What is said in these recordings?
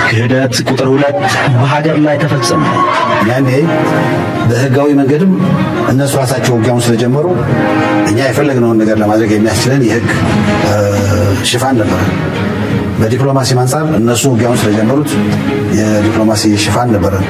ክህደት ቁጥር ሁለት በሀገር ላይ ተፈጸመ። ያኔ በህጋዊ መንገድም እነሱ ራሳቸው ውጊያውን ስለጀመሩ እኛ የፈለግነውን ነገር ለማድረግ የሚያስችለን የህግ ሽፋን ነበረ። በዲፕሎማሲ አንጻር እነሱ ውጊያውን ስለጀመሩት የዲፕሎማሲ ሽፋን ነበረን።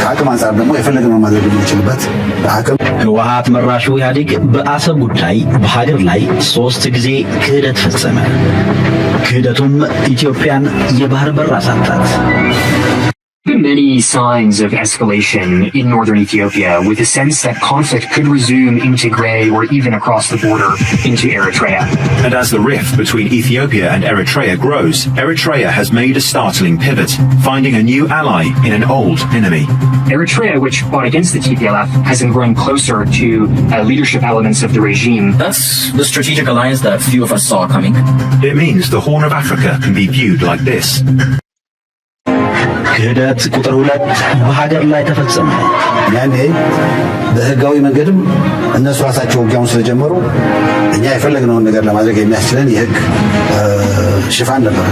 ከአቅም አንጻር ደግሞ የፈለግነውን ማድረግ የምንችልበት አቅም። ህወሓት መራሹ ኢህአዴግ በአሰብ ጉዳይ በሀገር ላይ ሶስት ጊዜ ክህደት ፈጸመ። ክህደቱም ኢትዮጵያን የባህር በር አሳጣት። Many signs of escalation in northern Ethiopia, with a sense that conflict could resume in Tigray or even across the border into Eritrea. And as the rift between Ethiopia and Eritrea grows, Eritrea has made a startling pivot, finding a new ally in an old enemy. Eritrea, which fought against the T P L F, has been growing closer to uh, leadership elements of the regime. That's the strategic alliance that few of us saw coming. It means the Horn of Africa can be viewed like this. ክህደት ቁጥር ሁለት በሀገር ላይ ተፈጸመ። ያኔ በህጋዊ መንገድም እነሱ ራሳቸው ውጊያውን ስለጀመሩ እኛ የፈለግነውን ነገር ለማድረግ የሚያስችለን የህግ ሽፋን ነበረ።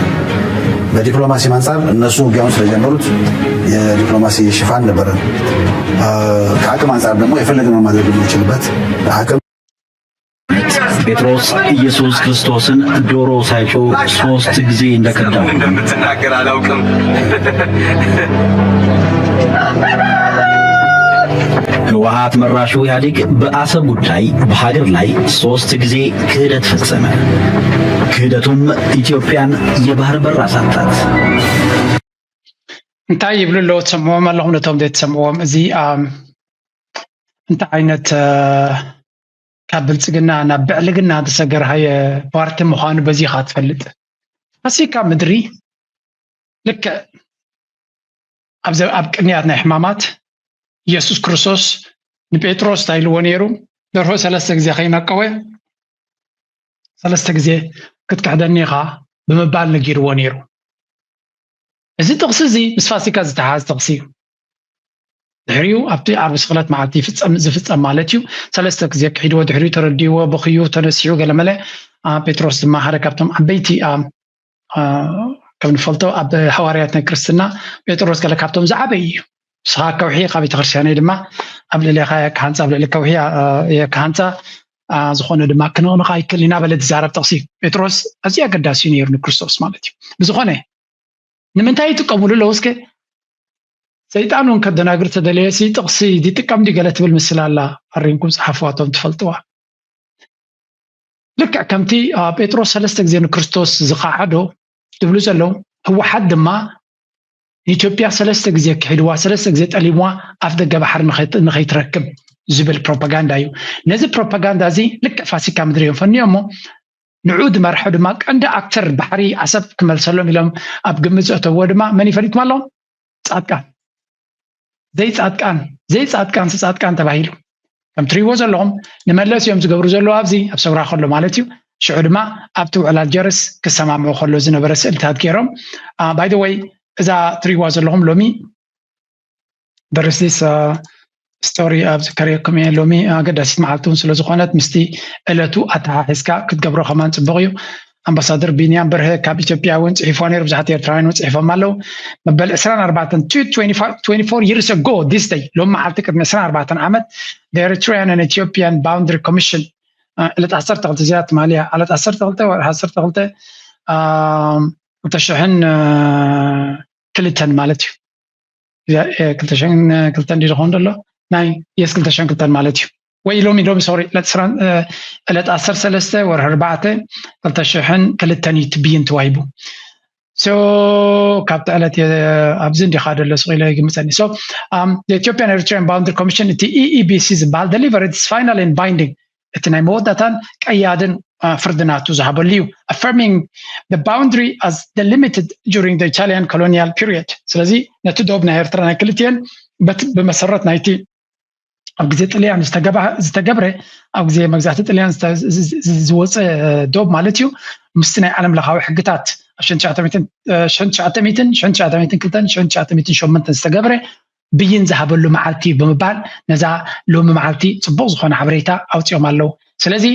በዲፕሎማሲ አንጻር እነሱ ውጊያውን ስለጀመሩት የዲፕሎማሲ ሽፋን ነበረ። ከአቅም አንጻር ደግሞ የፈለግነውን ማድረግ የምንችልበት አቅም ጴጥሮስ ኢየሱስ ክርስቶስን ዶሮ ሳይጮህ ሶስት ጊዜ እንደከዳው እንደምትናገር አላውቅም። ህወሓት መራሹ ኢህአዴግ በአሰብ ጉዳይ በሀገር ላይ ሶስት ጊዜ ክህደት ፈጸመ። ክህደቱም ኢትዮጵያን የባህር በር አሳጣት። እንታይ ይብሉ ኣለዎ ትሰምዕዎም ኣለኹም ነቶም ዘይትሰምዕዎም። እዚ እንታይ ዓይነት ካብ ብልፅግና ናብ ብዕልግና ዝተሰገርሃየ ፓርቲ ምዃኑ በዚ ኢኻ ትፈልጥ። ፋሲካ ምድሪ ልክዕ ኣብ ቅንያት ናይ ሕማማት ኢየሱስ ክርስቶስ ንጴጥሮስ እንታይ ኢልዎ ነይሩ? ደርሆ ሰለስተ ግዜ ከይነቀወ ሰለስተ ግዜ ክትክሕደኒ ኢኻ ብምባል ነጊርዎ ነይሩ። እዚ ጥቕሲ እዚ ምስ ፋሲካ ዝተሓዝ ጥቕሲ እዩ። ድሕሪኡ ኣብቲ ዓርቢ ስቕለት መዓልቲ ዝፍጸም ማለት እዩ። ሰለስተ ግዜ ክሒድዎ ድሕሪኡ ተረዲእዎ በኽዩ ተነሲሑ ገለመለ። ጴጥሮስ ድማ ሓደ ካብቶም ዓበይቲ ከም ንፈልጦ ኣብ ሃዋርያት ናይ ክርስትና ጴጥሮስ ገለ ካብቶም ዝዓበዩ እዩ። ንስኻ ከውሒ ኢኻ ቤተክርስትያነይ ድማ ኣብ ልዕሌኻ እየ ክሃንፃ ኣብ ልዕሊ ከውሒ እየ ክሃንፃ ዝኾነ ድማ ክንቕንኻ ኣይክእል ኢና በለ ዝዛረብ ጥቕሲ እዩ። ጴጥሮስ ኣዝዩ ኣገዳሲ እዩ ነይሩ ንክርስቶስ ማለት እዩ። ብዝኾነ ንምንታይ ይጥቀምሉ ኣለዉ እስከ? ሰይጣን እውን ከደናግር ተደለየ ሲ ጥቕሲ ይጥቀም ድዩ ገለ ትብል ምስላ ኣላ። ኣሪምኩም ፀሓፍዋ እቶም ትፈልጥዋ። ልክዕ ከምቲ ጴጥሮስ ሰለስተ ግዜ ንክርስቶስ ዝኸሓዶ ዝብሉ ዘለዉ ህወሓት ድማ ንኢትዮጵያ ሰለስተ ግዜ ክሒድዋ ሰለስተ ግዜ ጠሊምዋ ኣፍ ደገ ባሕሪ ንኸይትረክብ ዝብል ፕሮፓጋንዳ እዩ። ነዚ ፕሮፓጋንዳ እዚ ልክዕ ፋሲካ ምድሪ እዮም ፈንዮሞ ንዑ ዝመርሐ ድማ ቀንዲ ኣክተር ባሕሪ ዓሰብ ክመልሰሎም ኢሎም ኣብ ግምት ዘእተዎ ድማ መን ይፈሊጥም ኣለዎም? ፃድቃን ዘይፃድቃን ዘይፃድቃን ፃድቃን ተባሂሉ ከም ትሪእዎ ዘለኹም ንመለስ እዮም ዝገብሩ ዘለዉ ኣብዚ ኣብ ሰውራ ከሎ ማለት እዩ። ሽዑ ድማ ኣብቲ ውዕል ኣልጀርስ ክሰማምዑ ከሎ ዝነበረ ስእልታት ገይሮም ባይደወይ እዛ ትሪእዋ ዘለኹም ሎሚ ደረስቲስ ስቶሪ ኣብዚ ከርእየኩም እየ። ሎሚ ኣገዳሲት መዓልቲ እውን ስለ ዝኾነት ምስቲ ዕለቱ ኣተሓሒዝካ ክትገብሮ ከማን ፅቡቕ እዩ። ኣምባሳደር ቢንያም በርሀ ካብ ኢትዮጵያ እውን ፅሒፎ ነይሩ። ብዙሓት ኤርትራውያን እውን ፅሒፎም ኣለዉ። መበል ዕስራን ኣርባዕተን twenty-four years ago this day ሎም መዓልቲ ቅድሚ ዕስራን ኣርባዕተን ዓመት the Eritrean and Ethiopian Boundary Commission ዕለት ዓሰርተ ክልተ እዚኣ ትማሊ እያ። ዕለት ዓሰርተ ክልተ ወርሒ ዓሰርተ ክልተ ክልተ ሽሕን ክልተን ማለት እዩ። ክልተ ሽሕን ክልተን ድዩ ዝኸውን ዘሎ ናይ የስ ክልተ ሽሕን ክልተን ማለት እዩ። ወይ ሎሚ ሎሚ ሶሪ ዕለት ዓሰርተ ሰለስተ ወርሒ ኣርባዕተ ክልተ ሽሕን ክልተን እዩ ትብይን ተዋሂቡ። So ካብቲ ዕለት ኣብዚ እንዲኻ ደሎ ስቕ ኢለ ይግምፀኒ። So um, the Ethiopian Eritrean Boundary Commission እቲ E E B C ዝበሃል delivered its final and binding እቲ ናይ መወዳእታን ቀያድን ፍርዲ ናቱ ዝሃበሉ እዩ። Affirming the boundary as delimited during the Italian colonial period። ስለዚ ነቲ ዶብ ናይ ኤርትራ ናይ ክልቲኤን ብመሰረት ናይቲ ኣብ ግዜ ጥልያን ዝተገብረ ኣብ ግዜ መግዛእቲ ጥልያን ዝወፀ ዶብ ማለት እዩ ምስቲ ናይ ዓለም ለኻዊ ሕግታት ኣብ ሽሕን ትሽዓተ ሚእትን ዝተገብረ ብይን ዝሃበሉ መዓልቲ እዩ ብምባል ነዛ ሎሚ መዓልቲ ፅቡቕ ዝኾነ ሓበሬታ ኣውፂኦም ኣለዉ። ስለዚ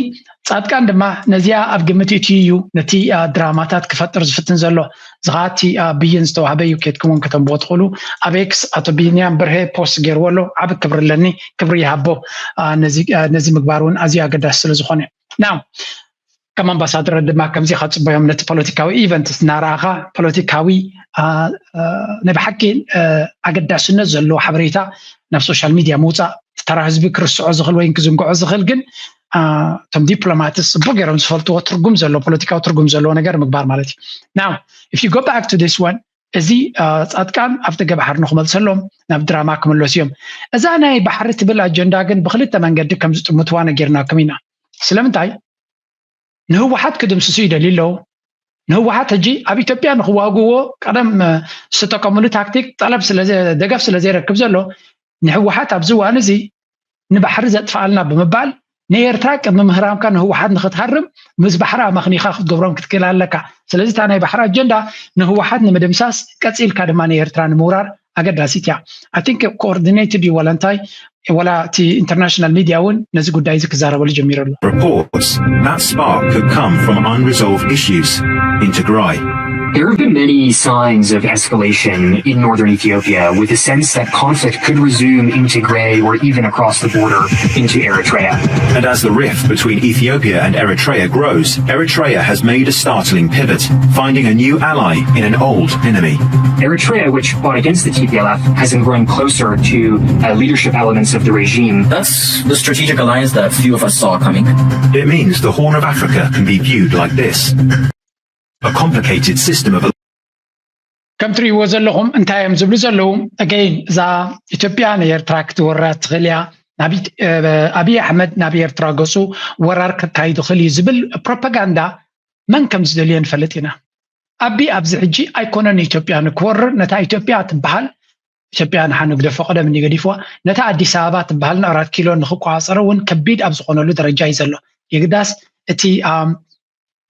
ፃድቃን ድማ ነዚኣ ኣብ ግምት እትዩ እዩ ነቲ ድራማታት ክፈጥር ዝፍትን ዘሎ። ዝኸዓ እቲ ብይን ዝተዋህበ እዩ፣ ኬድኩም እውን ከተንብቦ ትኽእሉ። ኣብ ኤክስ ኣቶ ቢንያም ብርሄ ፖስት ገይርዎ ኣሎ። ዓብ ክብሪ ኣለኒ፣ ክብሪ ይሃቦ። ነዚ ምግባር እውን ኣዝዩ ኣገዳሲ ስለ ዝኾነ፣ ናው ከም ኣምባሳደር ድማ ከምዚ ከፅበዮም ነቲ ፖለቲካዊ ኢቨንት እናረኣኻ ፖለቲካዊ ናይ ብሓቂ ኣገዳስነት ዘለዎ ሓበሬታ ናብ ሶሻል ሚድያ ምውፃእ፣ ተራ ህዝቢ ክርስዖ ዝኽእል ወይ ክዝንግዖ ዝኽእል ግን እቶም ዲፕሎማትስ ፅቡቅ ገይሮም ዝፈልጥዎ ትርጉም ዘለዎ ፖለቲካዊ ትርጉም ዘለዎ ነገር ምግባር ማለት እዩ። Now if you go back to this one፣ እዚ ፃድቃን ኣብ ደገ ባሕሪ ንክመልሰሎም ናብ ድራማ ክምለሱ እዮም። እዛ ናይ ባሕሪ ትብል ኣጀንዳ ግን ብክልተ መንገዲ ከም ዝጥምትዋ ነጊርናኩም ኢና። ስለምንታይ ንህወሓት ክድምስሱ ይደልዩ ኣለዉ። ንህወሓት ሕጂ ኣብ ኢትዮጵያ ንክዋግዎ ቀደም ዝተቀምሉ ታክቲክ ጠለብ ደገፍ ስለ ዘይረክብ ዘሎ ንህወሓት ኣብዚ እዋን እዚ ንባሕሪ ዘጥፍኣልና ብምባል ንኤርትራ ቅድሚ ምህራምካ ንህወሓት ንክትሃርም ምስ ባሕሪ ኣመኽኒኻ ክትገብሮም ክትክእል ኣለካ። ስለዚ እታ ናይ ባሕሪ ኣጀንዳ ንህወሓት ንምድምሳስ ቀፂልካ ድማ ንኤርትራ ንምውራር ኣገዳሲት እያ። I think coordinated እዩ፣ ዋላ እንታይ ዋላ እቲ ኢንተርናሽናል ሚድያ እውን ነዚ ጉዳይ እዚ ክዛረበሉ ጀሚሩ ኣሎ። Reports that spark could come from unresolved issues in Tigray. There have been many signs of escalation in northern Ethiopia, with a sense that conflict could resume in Tigray or even across the border into Eritrea. And as the rift between Ethiopia and Eritrea grows, Eritrea has made a startling pivot, finding a new ally in an old enemy. Eritrea, which fought against the T P L F, has been growing closer to uh, leadership elements of the regime. That's the strategic alliance that few of us saw coming. It means the Horn of Africa can be viewed like this: a complicated system of ከም ትርእይዎ ዘለኹም እንታይ እዮም ዝብሉ ዘለዉ? Again እዛ ኢትዮጵያ ንኤርትራ ክትወራ ትኽእል እያ። ኣብይ ኣሕመድ ናብ ኤርትራ ገፁ ወራር ከካይድ ይኽእል እዩ ዝብል ፕሮፓጋንዳ መን ከም ዝደልዮ ንፈልጥ ኢና። ኣቢ ኣብዚ ሕጂ ኣይኮነን ኢትዮጵያ ንክወርር፣ ነታ ኢትዮጵያ ትበሃል ኢትዮጵያ ንሓ ንግደፎ ቀደም እንዲ ገዲፍዋ፣ ነታ ኣዲስ ኣበባ ትበሃል ንኣራት ኪሎ ንክቆፃፀሮ እውን ከቢድ ኣብ ዝኾነሉ ደረጃ እዩ ዘሎ። የግዳስ እቲ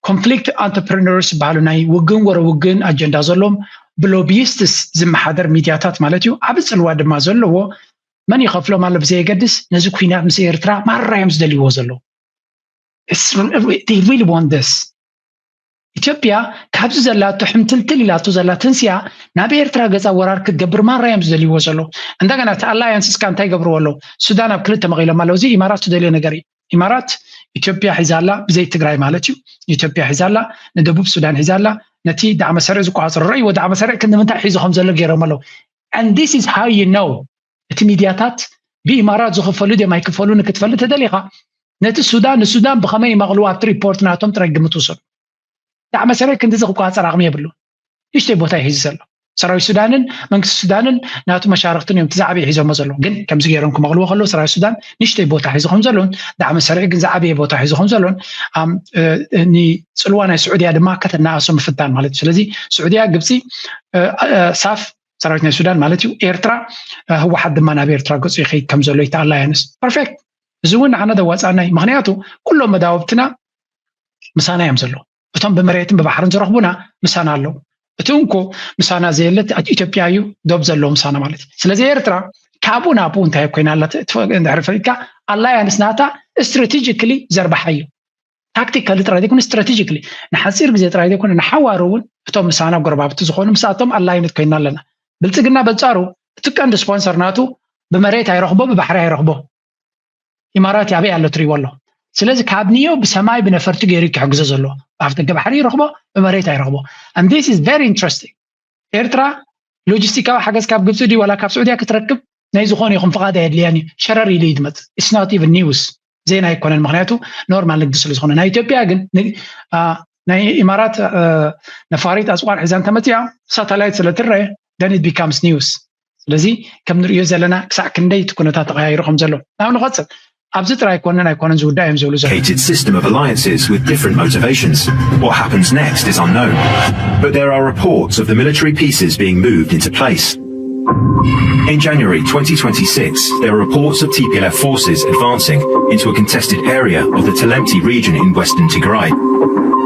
ኮንፍሊክት ኣንተርፕረነርስ ዝበሃሉ ናይ ውግን ወረ ውግን ኣጀንዳ ዘለዎም ብሎቢይስትስ ዝመሓደር ሚድያታት ማለት እዩ። ዓብ ፅልዋ ድማ ዘለዎ መን ይኸፍሎም ኣሎ ብዘየገድስ ነዚ ኩናት ምስ ኤርትራ ማራ እዮም ዝደልይዎ ዘለዉ። They really want this. ኢትዮጵያ ካብዚ ዘላቶ ሕምትልትል ኢላቶ ዘላ ተንሲኣ ናብ ኤርትራ ገፃ ወራር ክትገብር ማራ እዮም ዝደልይዎ ዘለዉ። እንደገና እቲ ኣላያንስ እስካ እንታይ ይገብርዎ ኣለዉ? ሱዳን ኣብ ክልተ መቒሎም ኣለዉ። እዚ ኢማራት ዝደልዮ ነገር እዩ። ኢማራት ኢትዮጵያ ሒዛ ኣላ፣ ብዘይ ትግራይ ማለት እዩ። ኢትዮጵያ ሒዛ ኣላ፣ ንደቡብ ሱዳን ሒዛ ኣላ፣ ነቲ ዳዕመ ሰሪዕ ዝቆፃፀሩ ረእይዎ። ዳዕመ ሰሪዕ ክንዲ ምንታይ ሒዙ ከም ዘሎ ገይሮም ኣለዉ። And this is how you know እቲ ሚድያታት ብኢማራት ዝኽፈሉ ድዮም ኣይክፈሉን ክትፈልጥ ተደሊኻ ነቲ ሱዳን ንሱዳን ብኸመይ ይመቕልዎ ኣብቲ ሪፖርት ናቶም ጥራይ ግምት ውሰዱ። ዳዕመ ሰሪዕ ክንድዚ ክቆፃፀር ዓቕሚ የብሉ። ንእሽተይ ቦታ እዩ ሒዙ ዘሎ። ሰራዊት ሱዳንን መንግስቲ ሱዳንን ናቱ መሻርክትን እዮም እቲ ዝዓበየ ሒዞሞ ዘለዉ። ግን ከምዚ ገይሮም ክመቕልዎ ከለዉ ሰራዊት ሱዳን ንእሽተይ ቦታ ሒዙ ከም ዘሎን ዳዕመ ሰሪዕ ግን ዝዓበየ ቦታ ሒዙ ከም ዘሎን ንፅልዋ ናይ ስዑድያ ድማ ከተናእሶ ምፍታን ማለት እዩ። ስለዚ ስዑድያ፣ ግብፂ፣ ሳፍ ሰራዊት ናይ ሱዳን ማለት እዩ፣ ኤርትራ፣ ህወሓት ድማ ናብ ኤርትራ ገፁ ይኸይድ ከም ዘሎ ይተኣላ ያንስ ፐርፌክት። እዚ እውን ንዓና ደዋፃና እዩ። ምክንያቱ ኩሎም መዳውብትና ምሳና እዮም ዘለዉ። እቶም ብመሬትን ብባሕርን ዝረኽቡና ምሳና ኣለዉ። እቲ እንኮ ምሳና ዘየለት ኢትዮጵያ እዩ ዶብ ዘለዎ ምሳና ማለት እዩ። ስለዚ ኤርትራ ካብኡ ናብኡ እንታይ ኮይና ኣላ እንድሕር ፈሊጥካ ኣላያንስ ናታ ስትራቴጂክሊ ዘርባሓ እዩ። ታክቲካሊ ጥራይ ዘይኮነ ስትራቴጂክሊ ንሓፂር ግዜ ጥራይ ዘይኮነ ንሓዋሩ እውን እቶም ምሳና ጎረባብቲ ዝኾኑ ምስኣቶም ኣላይነት ኮይና ኣለና። ብልፅግና በንፃሩ እቲ ቀንዲ ስፖንሰር ናቱ ብመሬት ኣይረኽቦ ብባሕሪ ኣይረኽቦ ኢማራት ኣበይ ኣሎ ትሪእዎ ኣሎ። ስለዚ ካብ ንዮ ብሰማይ ብነፈርቲ ገይሩ ክሕግዞ ዘሎ ኣብ ደገ ባሕሪ ይረኽቦ ብመሬት ኣይረኽቦ። And this is very interesting. ኤርትራ ሎጂስቲካዊ ሓገዝ ካብ ግብፂ ድዩ ዋላ ካብ ስዑድያ ክትረክብ ናይ ዝኾነ ይኹን ፍቓድ ኣየድልያን እዩ። ሸረር ኢሉ እዩ ዝመፅእ። It's not even news፣ ዜና ኣይኮነን። ምክንያቱ ኖርማል ንግዲ ስለ ዝኾነ። ናይ ኢትዮጵያ ግን ናይ ኢማራት ነፋሪት ኣፅዋር ሒዛ እንተመፅያ ሳተላይት ስለ ትረየ then it becomes news። ስለዚ ከም ንርእዮ ዘለና ክሳዕ ክንደይ እቲ ኩነታት ተቐያይሩ ከም ዘሎ ናብ ንቐፅል። ኣብዚ ጥራይ ኣይኮነን ኣይኮነን ዝውዳእ እዮም ዝብሉ ዘሎ። Complicated system of alliances with different motivations. What happens next is unknown, but there are reports of the military pieces being moved into place. In January twenty twenty-six, there were reports of T P L F forces advancing into a contested area of the Telemti region in western Tigray.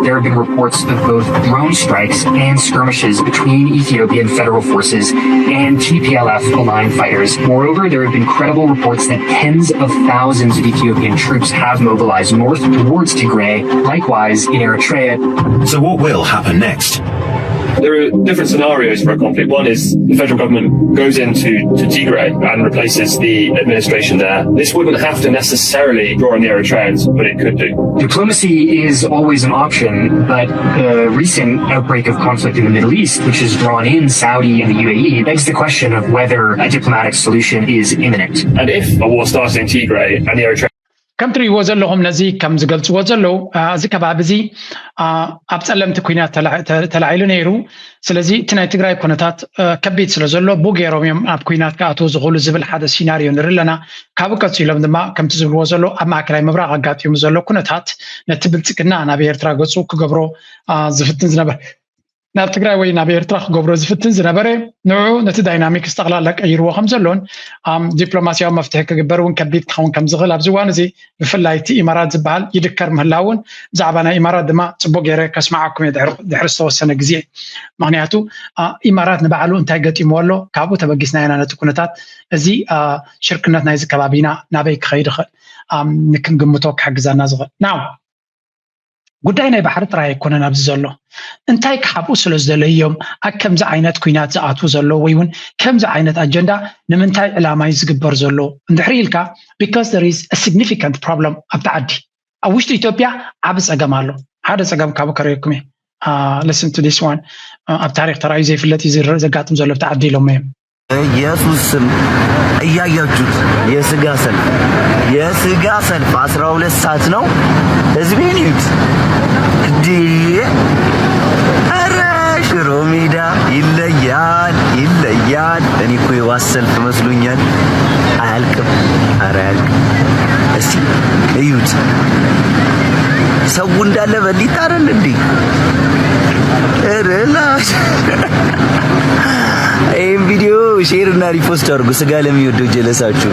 There have been reports of both drone strikes and skirmishes between Ethiopian federal forces and T P L F aligned fighters. Moreover, there have been credible reports that tens of thousands of Ethiopian troops have mobilized north towards Tigray, likewise in Eritrea. So, what will happen next? There are different scenarios for a conflict. One is the federal government goes into to Tigray and replaces the administration there. This wouldn't have to necessarily draw on the Eritreans, but it could do. Diplomacy is always an option, but the recent outbreak of conflict in the Middle East, which has drawn in Saudi and the U A E, begs the question of whether a diplomatic solution is imminent. And if a war started in Tigray and the Eritreans ከም ትርእይዎ ዘለኹም ነዚ ከም ዝገልፅዎ ዘለዉ እዚ ከባቢ እዚ ኣብ ፀለምቲ ኩናት ተላዒሉ ነይሩ። ስለዚ እቲ ናይ ትግራይ ኩነታት ከቢድ ስለ ዘሎ ቡ ገይሮም እዮም ኣብ ኩናት ክኣትዉ ዝኽእሉ ዝብል ሓደ ሲናርዮ ንርኢ ኣለና። ካብኡ ቀፂሎም ድማ ከምቲ ዝብልዎ ዘሎ ኣብ ማእከላይ ምብራቕ ኣጋጢሙ ዘሎ ኩነታት ነቲ ብልፅግና ናብ ኤርትራ ገፁ ክገብሮ ዝፍትን ዝነበር ናብ ትግራይ ወይ ናብ ኤርትራ ክገብሮ ዝፍትን ዝነበረ ንዑ ነቲ ዳይናሚክስ ጠቕላላ ቀይርዎ ከም ዘሎን ዲፕሎማሲያዊ መፍትሒ ክግበር እውን ከቢድ ክኸውን ከም ዝኽእል ኣብዚ እዋን እዚ ብፍላይ እቲ ኢማራት ዝበሃል ይድከር ምህላውን ብዛዕባ ናይ ኢማራት ድማ ፅቡቅ ገይረ ከስማዓኩም እየ ድሕሪ ዝተወሰነ ግዜ። ምክንያቱ ኢማራት ንባዕሉ እንታይ ገጢምዎ ኣሎ ካብኡ ተበጊስና ኢና ነቲ ኩነታት እዚ ሽርክነት ናይዚ ከባቢና ናበይ ክኸይድ ይኽእል ንክንግምቶ ክሕግዘና ዝኽእል ናው ጉዳይ ናይ ባሕሪ ጥራይ ኣይኮነን ኣብዚ ዘሎ እንታይ ክሓብኡ ስለ ዝደለዩ እዮም ኣብ ከምዚ ዓይነት ኩናት ዝኣትዉ ዘለዉ ወይ እውን ከምዚ ዓይነት ኣጀንዳ ንምንታይ ዕላማ እዩ ዝግበር ዘሎ እንድሕሪ ኢልካ because there is a significant problem ኣብቲ ዓዲ ኣብ ውሽጢ ኢትዮጵያ ዓቢ ጸገም ኣሎ ሓደ ጸገም ካብ ከረየኩም እየ listen to this one ኣብ ታሪክ ተራእዩ ዘይፍለጥ እዩ ዘጋጥም ዘሎ ኣብቲ ዓዲ ኢሎም እዮም ኢየሱስ ስም እያያችሁት የስጋ ሰልፍ የስጋ ሰልፍ አስራ ሁለት ሰዓት ነው። ህዝቤን እዩት እንዴ! ኧረ ሽሮ ሜዳ ይለያል ይለያል። እኔ እኮ የባስ ሰልፍ መስሎኛል። አያልቅም፣ ኧረ አያልቅም። እስቲ እዩት ሰው እንዳለ በሊት አይደል እንዴ? ኧረ ላሽ ይህም ቪዲዮ ሼር እና ሪፖስት አድርጉ። ስጋ ለሚወደው ጀለሳችሁ